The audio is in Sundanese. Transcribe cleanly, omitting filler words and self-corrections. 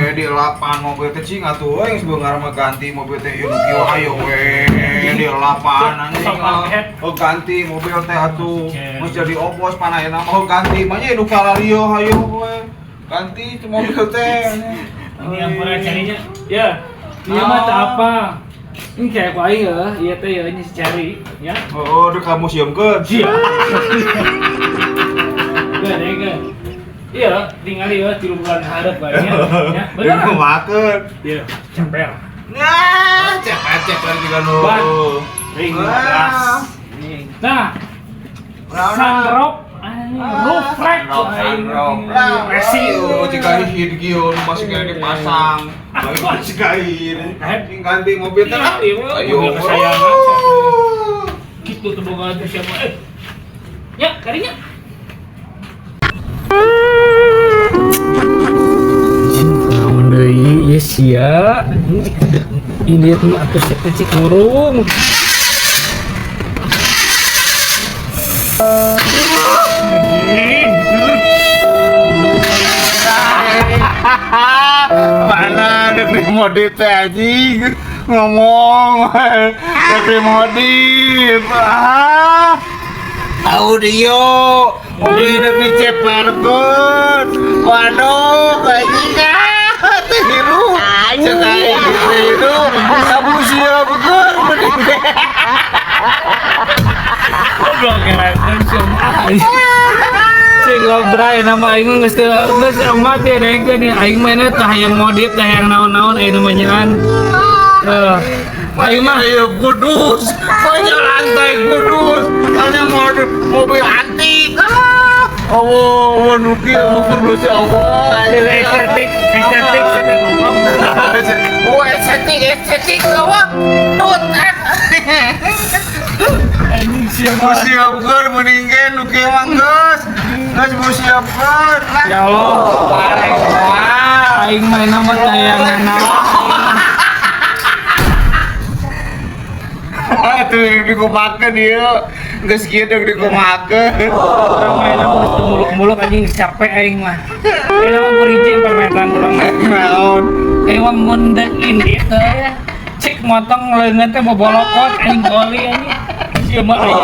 We di lapan mobil teh cing atuh we geus beungar mah ganti mobil teh ieu nu kieu hayo we di lapan anjing. Oh ganti mobil teh atuh. Geus jadi obos pan ayeuna mah ganti mah nya nu kalarieu hayo we. Ganti itu mobil teh. Ini yang pernah carinya. Ya. Iya mah tak apa. Ini kayak ku aing ya, ieu teh ya ini si cari ya. Oh, udah kamu siamkeun. Iya. Geus, geus. Iya, tinggal ya 3 bulan hareup bae nya. Ya, bener. Kumakeun. Iya, ceper. Nah, ceper-ceper juga nu. Ban. Ring 15. Nah, sunroof, roof rack, sunroof. Resi. Jika hid kieu nu masih kena dipasang. Masih kain. Ganti mobil teh. Ayo, mobil kesayangan. Gitu tuh boga tuh siapa? Ya, karinya. Naon deui ieu sia. Ini tuh atuh cek kurung. Mana dek modif teh anjing ngomong dek modif ah audio mobil dek diceperkeun waduh anjing ah teh hirup cek aing teh hirup sabu siapkeun mending teh goblok ngerakeun sia. Cing ngobray nama aing geus teu geus mati dengkeun aing mah teh hayang modif teh hayang naon-naon aya nu manyaan. Aing mah ieu kudus, banyak lantai kudus, ada modif mobil antik. Ah, Allah, nu kieu nu kudus ya Allah. Estetik, estetik. Oh, estetik, estetik Allah. Tut. Anjing siapa? Siapkeun mending ge nu kieu mah geus. Geus mau siapkeun. Ya Allah. Aing mah nama tayangan naon. Atuh dikumakeun ieu. Geus kieu deuk dikumakeun. Urang mah nama geus muluk-muluk anjing capek aing mah. Aing mah buriji permetan urang mah. Naon? Aing mah mun deuk ini teh. Cik motong leungeun teh bobolokot aing goli anjing. Sia mah aing.